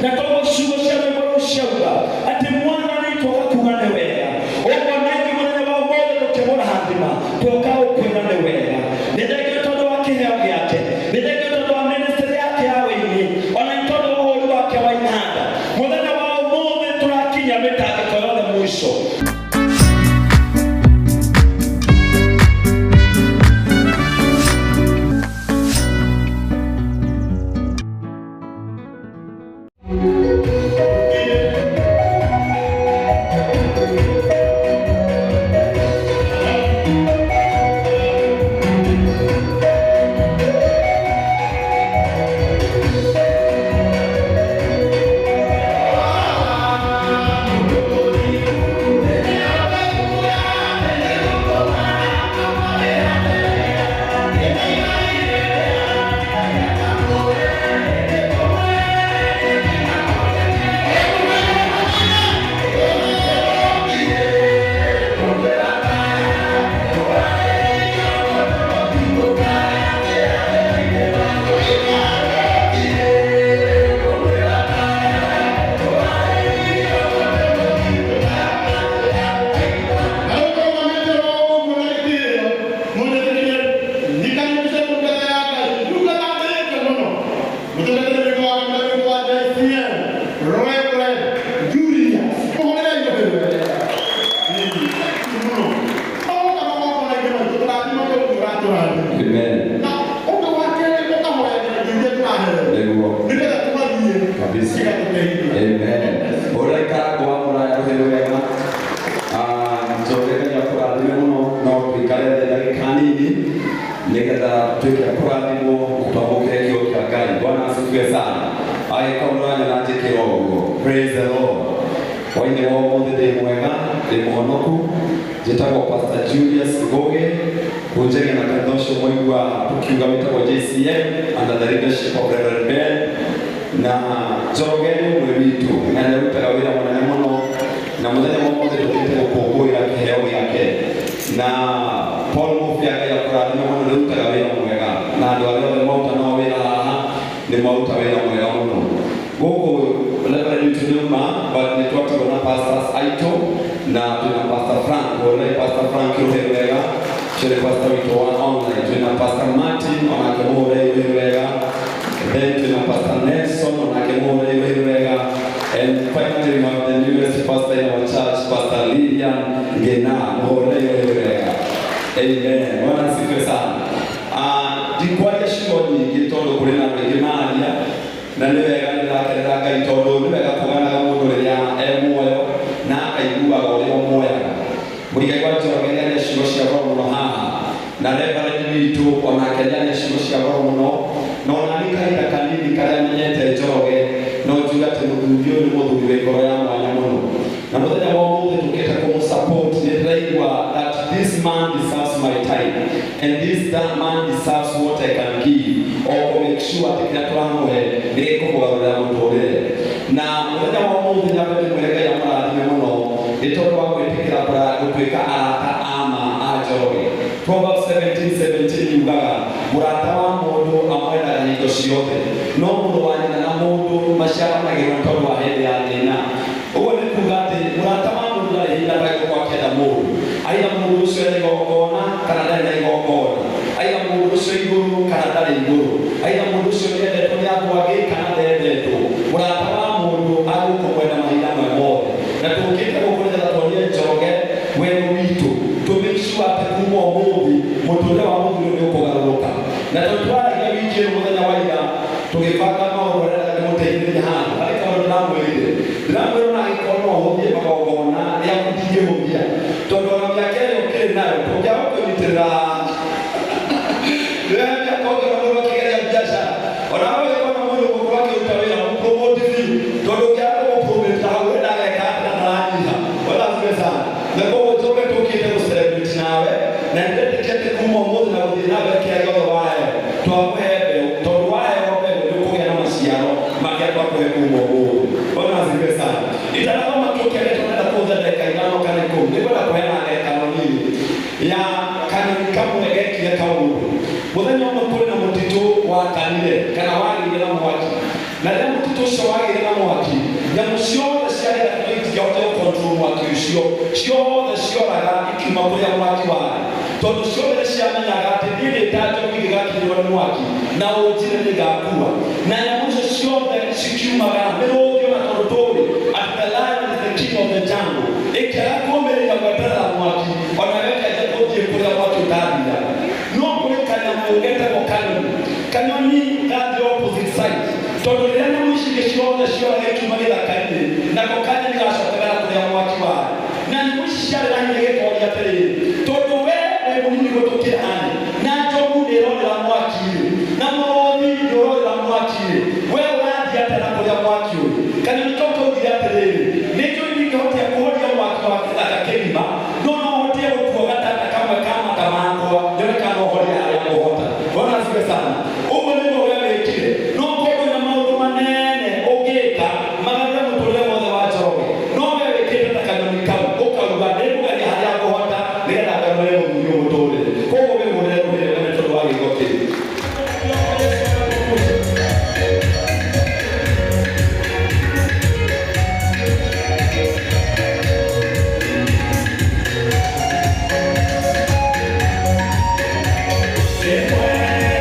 Na koguo ciugo cia rwĩmbo rũu ciauga atĩ Mwathani twoka kuga nĩ wega. Ũguo na ithuĩ mũthenya wa ũmũthĩ tũkĩmũrathima twoka gũkwĩra nĩ wega. Nĩ thengio tondũ wa kĩheo gĩake, nĩ thengio tondũ wa ministry yake ya wĩini, ona nĩ tondũ wa ũhũri wake wa inanda. Mũthenya wa ũmũthĩ tũrakinya mĩtangĩko yothe mũico. Amen. Nĩguo. Kabisa. Amen. Ũraikara kwa mũraya rũhĩ wega. Njoroge Ngai akũrathime mũno no tũikare thĩ ndagĩka nini nĩgetha tuĩke a kũrathimwo na twamũkĩre kiugo kĩa Ngai. Bwana asifiwe sana. Angĩkorwo mũranyona njĩkĩra ũguo. Praise the Lord. Hwainĩ wa ũmũthĩ ndĩ mwega, ndĩ mũhonoku. Njĩtagwo Pastor Julius Ngũgĩ, hunjagia na kanitha ũcio mwaigua tũkiuga wĩtagwo JCM under the leadership of Reverend Ben. Na Njoroge nĩ ũmwe witũ na nĩ arutaga wĩra mũnene mũno, na mũthenya wa ũmũthĩ tũkĩte gũkũngũĩra kĩheo gĩake. Na Paul Mobia, Ngai akũrathime mũno, nĩ ũrutaga wĩra mwega, na andũ arĩa othe maruta nao wĩra haha nĩ maruta wĩra mwega mũno. Gũkũ Reverend witũ nĩ uma, but nĩ twatigwo na pastors aitũ, na twĩna Pastor Frank. Hũrĩrai Pastor Frank rũhĩ rwega, ũcio nĩ pastor witũ wa online. Twĩna Pastor Martin, onake mũhũrĩrei rũhĩ rwega. Then twĩna Pastor Nelson, onake mũhũrĩrei rũhĩ rwega. And finally we have the newest pastor in our church, Pastor Lilian Ngena, mũhũrĩrei rũhĩ rwega. Amen. Bwana asifiwe sana. Ndikwaria ciugo nyingĩ tondũ kũrĩ na andũ aingĩ mararia, na nĩ wega, nĩ ndĩrakenera Ngai tondũ nĩ wega kũganaga mũndũ rĩrĩa e muoyo na akaiguaga ũrĩa ũmuoyaga. Mũigai wa Njoroge nĩ aria ciugo cia goro mũno haha, na Reverend witũ onake nĩ aria ciugo cia goro mũno, na onani kahinda kanini karĩa menyete Njoroge no njuge atĩ mũthuri ũyũ nĩ mũthuri wĩ ngoro ya mwanya mũno. Na mũthenya wa ũmũthĩ tũkĩte kũmũ support, nĩ ndĩraigua that this man deserves my time and this that man deserves what I can give or kũ make sure atĩ kĩrĩa tũramũhe nĩ gĩkũmũgarũrĩra mũtũrĩre. Na mũthenya wa ũmũthĩ nyambe ndĩmwĩre Ngai amũrathime mũno nĩ tondũ wa gwĩtĩkĩra gũtuĩka arata a ma a Njoroge. Proverbs 17:17 yugaga, "Mũrata wa mũndũ amwendaga hingo ciothe, no mũrũ wa nyina na mũndũ maciaranagĩrwo nĩ tondũ wa hĩndĩ ya thĩna." Ũguo nĩ kuga atĩ mũrata wa mũndũ ndarĩ hinda atagĩkorwo akĩenda mũndũ, aitha mũndũ ũcio ena igongona kana ndarĩ na igongona, aitha mũndũ ũcio igũrũ kana ndarĩ igũrũ, aitha mũndũ ũcio nĩendetwo nĩ andũ angĩ kana ndendetwo. Mũrata wa mũndũ agũkũmwenda mahinda me mothe. Na tũkĩte gũkũ nĩgetha tuonie Njoroge wendo witũ, tũ make sure atĩ kuma ũmũthĩ mũtũrĩre wa mũthuri ũyũ nĩ ũkũgarũrũka. Na tondũ twaragia wiki ĩno mũthenya wa ira tũgĩbanga maũndũ marĩa ndĩmũteithĩrĩrie handũ harĩ kaũndũ, ndĩramwĩrire, ndĩramwĩra ona angĩkorwo no ũhũthie magongona rĩaku, ndingĩhũthia, tondũ ona mĩaka ĩrĩa ũkĩrĩ nayo tũngĩaga kũnyitĩrĩra mĩaka ũngĩona mũndũ akĩgeria biacara, ona we ũgĩkona mũndũ mũkũrũ akĩruta wĩra, mũpromote biũ, tondũ ũngĩaga kũmũpromote hau wenda ageka atĩ na ndaranyiha. Bwana asifiwe sana. Na koguo Njoroge, tũkĩte gũ celebrate nawe, na nĩndetĩkia atĩ kuma ũmũthĩ na gũthiĩ na mbere, kĩrĩa gĩothe waheo twakũhe mbeũ, tondũ waheo mbeũ nĩ ũkũgĩa na maciaro marĩa twakũhe kuma ũmũthĩ. Bwana asifiwe sana. Itanathoma kĩo kĩa ndeto, ndĩrenda kũhũthĩra ndagĩka 5 kana 10. Nĩngwenda kũheana ngerekano nini ya kanyoni kamwe gekire kaũndũ. Mũthenya ũmwe kũrĩ na mũtitũ wakanire kana wagĩire na mwaki, na rĩrĩa mũtitũ ũcio wagĩire na mwaki Nyamũ ciothe cia gĩthaka itingĩahotire gũcontrol mwaki ũcio, ciothe cioraga ikiuma kũrĩa mwaki warĩ, tondũ ciothe nĩ ciamenyaga atĩ niĩ ndĩ ta njogu ingĩgakinyĩrwo nĩ mwaki na ũnjine nĩ ngakua. Na nyamũ icio ciothe cikiumagara, mĩrũthi ona tondũ tũĩ atĩ the lion is the king of the jungle, ĩkĩaga kũũmĩrĩria gweterera mwaki, onayo ĩkĩanjia gũthiĩ kũrĩa mwaki ũtathiaga. No kũrĩ kanyamũ getagwo kanyoni. Kanyoni gathiĩ opposite side, tondũ rĩrĩa nyamũ ici ingĩ ciothe cioraga ikiuma gĩthaka-inĩ, nako kanyoni gacokaga na kũrĩa mwaki warĩ. Na nyamũ ici ciarĩ na hinya igĩkoria atĩrĩrĩ, tondũ we wĩ mũnini gũtũkĩra-rĩ, na njogu nĩ ĩrorĩra mwaki-rĩ, na mũrũthi nĩ ũrorĩra mwaki-rĩ, we ũrathiĩ atĩa na kũrĩa mwaki ũrĩ? Kanyoni kau kaugire atĩrĩrĩ, nĩ njũĩ ndingĩhotia kũhoria mwaki wa gĩthaka kĩgima, no no hotie gũtua gatata kamwe ka mata makwa nyone kana no horie harĩa ngũhota. Bwana asifiwe sana. Ũguo nĩguo we wĩkire. No korwo wĩna maũndũ manene ũngĩka magarũre mũtũrĩre wothe wa Njoroge, no we wĩkĩte ta kanyoni kau, ũkauga nĩngũgeria harĩa ngũhota nĩgetha ngarũre mũthuri ũyũ mũtũrĩre. Koguo wĩhũrĩre rũhĩ wene tondũ wa gĩko kĩu. Amen.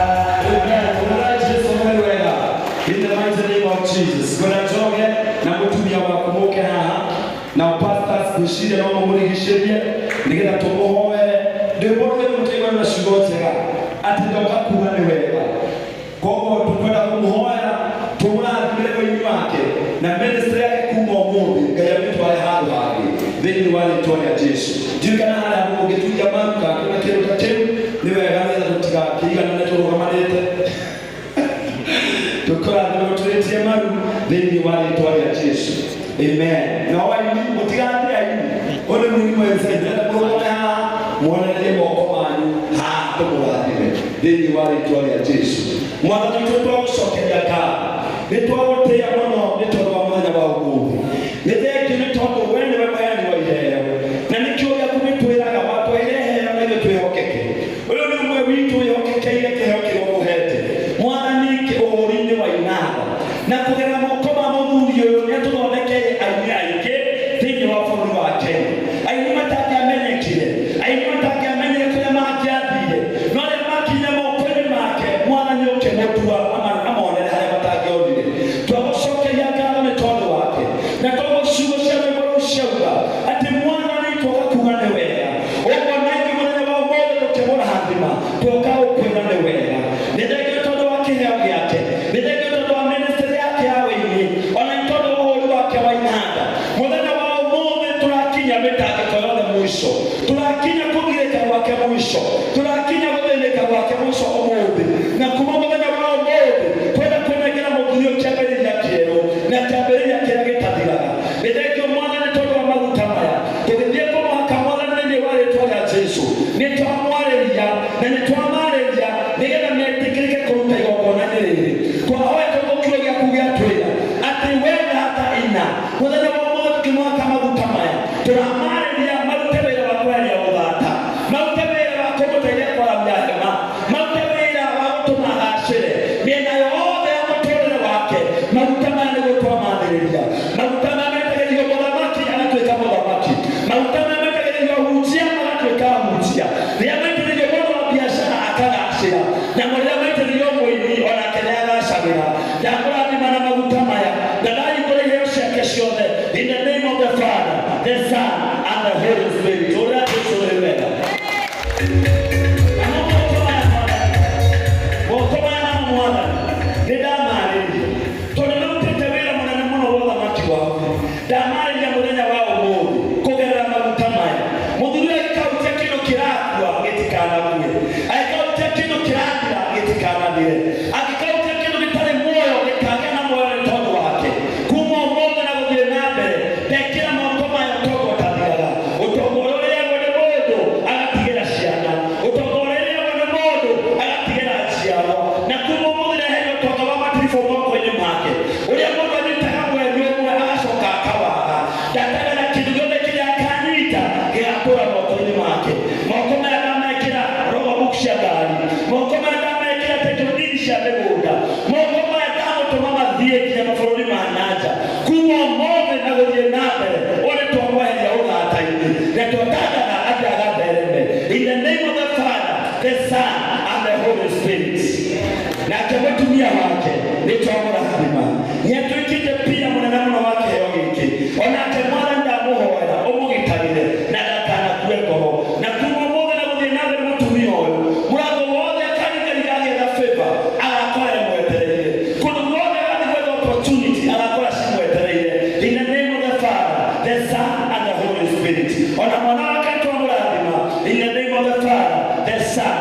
Ũrĩa Jesu nĩ wega. In the mighty name of Jesus. Ngwenda Njoroge na mũtumia waku mũke haha na pastors ngwĩciria no mũmũrigicĩrie nĩgetha tũmũhoere rwĩmbo rũrũ mũkĩigua na ciugo njega atĩ ndoka kuga nĩ wega. Koguo tũkwenda kũmũhoera tũmũrathimĩre ũini wake na ministry yake kuma ũmũthĩ Ngai amĩtware handũ hangĩ thĩinĩ wa rĩtwa rĩa Jesu. Ndiũĩ kana harĩ handũ mũngĩturia maru kana kĩna kĩndũ ta kĩu, nĩ wega nĩgetha tũtigakĩiganane tũrũgamanĩte tũkũrathima tũturĩtie maru thĩinĩ wa rĩtwa rĩa Jesu. Amen. Nao aini mũtigathiĩ aini, ũyũ nĩ mũini mwenza, ndĩrenda mũrũgame haha muonererie moko manyu haha tũmũrathime thĩinĩ wa rĩtwa rĩa Jesu. Mwathani witũ twagũcokeria ngatho, nĩ twagũtĩĩa mũno nĩ tondũ wa mũthenya wa ũmũthĩ. Nĩ thengiũ nĩ tondũ we nĩwe mũheani wa iheo, na nĩkĩo gĩaku gĩtwĩraga watũheire iheo na ithuĩ twĩhokeke. Ũyũ nĩ ũmwe witũ wĩhokekeire kĩheo kĩrĩa ũmũhete Mwathani ũhũri-inĩ wa inanda, na kũgerera moko ma mũthuri ũyũ nĩ atũthondekeire aini aingĩ thĩinĩ wa bũrũri wa Kenya, aini matangĩamenyekire, aini matangĩamenyire kũrĩa mangĩathire, no arĩa makinyire moko-inĩ make Mwathani ũkĩmũtua amonere harĩa matangĩonire. Twagũcokeria ngatho nĩ Gwake mũico, tũrakinya gũthĩnĩka gwake mũico ũmũthĩ. Na kuma mũthenya wa ũmũthĩ twenda kũnengera mũthuri ũyũ kĩambĩrĩria kĩerũ na kĩambĩrĩria kĩrĩa gĩtathiraga. Nĩ thengio, Mwathani, tondũ wa maguta maya tũgĩthiĩ kũmũhaka. Mwathani, thĩinĩ wa rĩtwa rĩa Jesu, nĩ twamwarĩria na nĩ twamarĩria nĩgetha metĩkĩrĩke kũruta igongona-inĩ rĩrĩ. Twahoya tondũ kiugo gĩaku gĩatwĩra atĩ we thata ina mũthenya wa ũmũthĩ tũkĩmũhaka maguta maya, tũramarĩria marute wĩra wa kweheria ũthata, marute wĩra wa kũmũteithia kwaramia hema, marute wĩra wa gũtũma agacĩre mĩena yothe ya mũtũrĩre wake. Maguta maya nĩguo twamathĩrĩria. Maguta maya metagĩrĩrio mũthamaki agatuĩka mũthamaki. Maguta maya metagĩrĩrio ahunjia magatuĩka ahunjia. Rĩrĩa maitĩrĩrio mũndũ wa biacara akagacĩra, namo rĩrĩa maitĩrĩrio mũini onake nĩ agacagĩra. Ndamũrathima na maguta maya na ndahingũra iheo ciake ciothe, in the name of the Father, the Son and the Holy Spirit. Ũrĩa Jesu ũrĩ wega. Namo moko maya, Mwathani, moko maya namo, Mwathani, nĩ ndamarĩria tondũ marutĩte wĩra mũnene mũno wa ũthamaki waku. Ndamarĩria mũthenya wa ũmũthĩ kũgerera maguta maya. Mũthuri ũyũ angĩkahutia kĩndũ kĩrakua, gĩtikanakue. Angĩkahutia kĩndũ kĩrathira, gĩtikanathire. Angĩkahutia kĩndũ gĩtarĩ muoyo, gĩkagĩa na muoyo nĩ tondũ wake. Kuma ũmũthĩ na gũthiĩ na mbere, ndekĩra moko maya ũtonga ũtathiraga, ũtonga ũrĩa ũrĩagwo nĩ mũndũ agatigĩra ciana, ũtonga ũrĩa ũrĩagwo nĩ mũndũ agatigĩra njiarwa. Na kuma ũmũthĩ ndeheria ũtonga wa matiribũ moko-inĩ make, ũrĩa mũndũ anyitaga mweri ũmwe agacoka akawaga. Ndatagana kĩndũ gĩothe kĩrĩa akanyita gĩgatũra moko-inĩ make. Moko maya ndamekĩra logbook cia ngari, moko maya ndamekĩra title deed cia mĩgũnda, moko maya ndamũtũma mathiĩ nginya mabũrũri ma nanja. Kuma ũmũthĩ na gũthiĩ na mbere, ũrĩ twamweheria ũthata-inĩ na twatangatha atĩ agathereme, in the name of the Father, the Son and the Holy Spirit. Nake mũtumia wake nĩ twamũrathima, nĩ atuĩkĩte pia mũnene mũno wa kĩheo gĩkĩ. Onake, Mwathani, ndamũhoera ũmũgitagĩre na ndakanakue ngoro. Na kuma ũmũthĩ na gũthiĩ na mbere, mũtumia ũyũ mũrango wothe akaringaringa agĩetha favor agakora ĩmwetereire. Kũndũ guothe agathiĩ gwetha opportunity agakora cimwetereire, in the name of the Father, the Son and the Holy Spirit. Ona mwana wake twamũrathima, in the name of the Father, the Son